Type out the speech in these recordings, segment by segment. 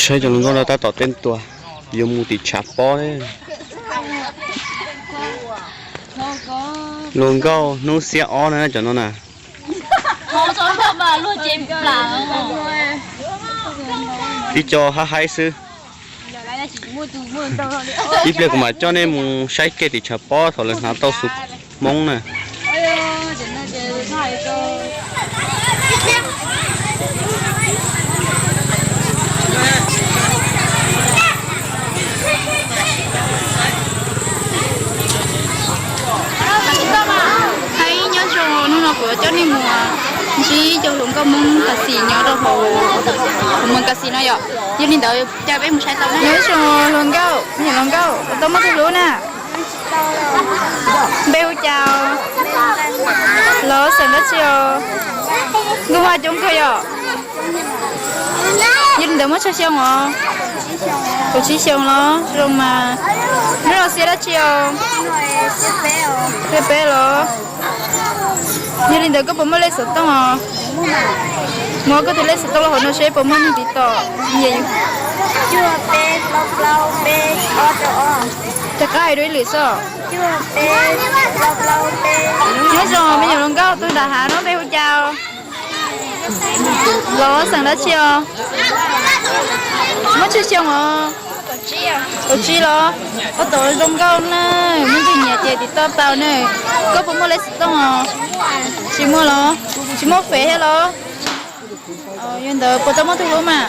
Saib cov hluas nkauj no tab tom teeb tua, yuav mus tim tshav pob ne. Hluas nkauj hnub xiab ob na cov no na. Ib co hab haib xwb. Ib pliag kuv mam coj nej mus saib kiag tim tshav pob thaum lawv hnav tau xuv hmoob na. Hais nyob zoo, hnub no kuv coj nej mus ntsib cov hluas nkauj Hmoob Kas Xis nyob rau hauv Moos Kas Xis no yom. Yog li ntawd cas peb mus saib tau. Nyob zoo hluas nkauj, me nyuam hluas nkauj, puas tau muaj tus hlub na? Npe hu cas? Los xeem dab tsi os? Nkauj Vaj coob kawg yom. Yog li ntawd muaj tsawg xyoo os? Kaum tsib xyoo los zoo mas. Hnub no xiab dab tsi os? Xiab peb los. Yog li ntawd koj puas muaj lej xov tooj os? Muab koj tus lej xov tooj los hauv no seb puas muaj neeg tiv tom. Rov qab hais dua ib lwm xwb. Nyob zoo me nyuam hluas nkauj, tus nram hav no npe hu cas? Los xeem dab tsi os? Muaj tsawg xyoo os? Kaum tsib los. Ua tom zoo nkauj na, muaj tus nyiam ces tiv tauj tau na. Koj puas muaj lej xov tooj os? Tsis muaj los? Tsis muaj fev thiab los? Yog ntawd puas tau muaj tus hlub mas?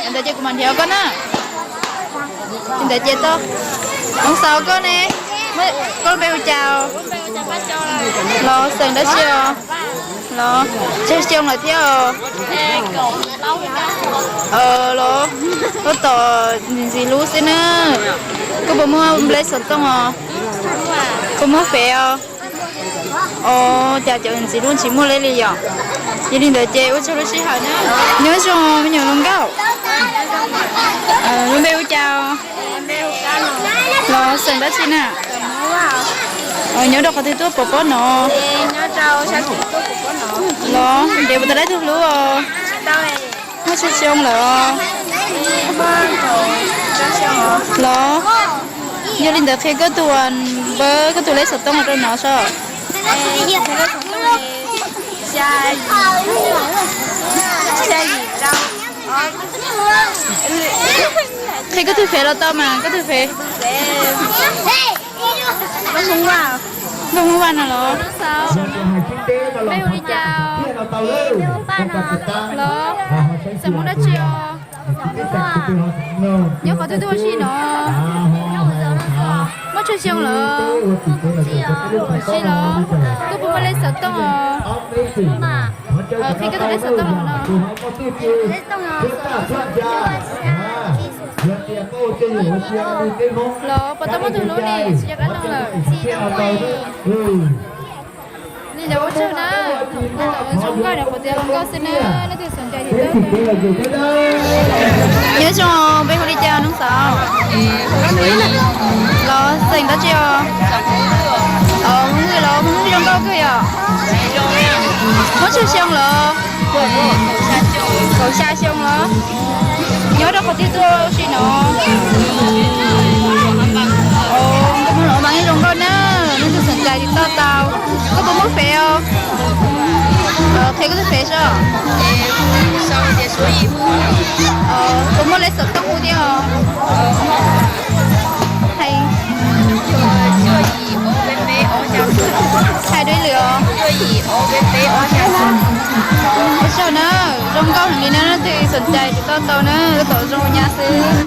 Yog ntawd ces kuv mam nrhiav koj na. Yog ntawd ces tau. Ua tsaug koj ne. Koj npe hu cas? Los xeem dab tsi os? Los tsawg xyoo lawm thiab os? Los ua tom ntxim ntxim hlub xwb na. Koj puas muaj lej xov tooj os? Puas muaj fev os? Os, cas cov ntxim hlub tsis muaj lej li yom? Yog li ntawd ces ua tsaug lub sij hawm na. Nyob zoo me nyuam hluas nkauj. Lub npe hu cas? Los xeem dab tsi na? Nyob rau qhov twg tuaj pov pob no? Los nrhiav puas tau lawv tus hlub os? Muaj tsawg xyoo lawm? Los yog li ntawd qhia koj tus npawb, koj tus lej xov tooj rau no saib. Qhia koj tus fev los tau mas, koj tus fev. Nkauj Hmoob Vaj no los? Npe hu li cas? Los xeem Hmoob dab tsi os? Nyob qhov twg tuaj ua si no? Muaj tsawg xyoo lawm? Kaum tsib los. Koj puas muaj lej xov tooj os? Qhia koj tus lej xov tooj los no. Los puas tau muaj tus hlub li tsis nco qab nug lawm? Li ntawd ua tsaug na. Zoo nkauj na, qhov tias hluas nkauj xwb na, leej twg xom cai tiv tauj. Nyob zoo, npe hu li cas noog xav? Los xeem dab tsi os? Hmoob Vwj los, Hmoob Vwj zoo nkauj kawg yom? Muaj tsawg xyoo lawm? Kaum xya xyoo los. Nyob rau qhov twg tuaj ua si no? Nkauj Hmoob los mas yeej zoo nkauj na, leej twg xom cai tiv tauj tau. Koj puas muaj fev os? Qhia koj tus fev saib. Puas muaj lej xov tooj hu thiab os? Hais dua ib lwm os. Ua tsaug na, zoo nkauj heev li na, leej twg xom cai tiv tauj tau na, tab tom zoo nyab xwb.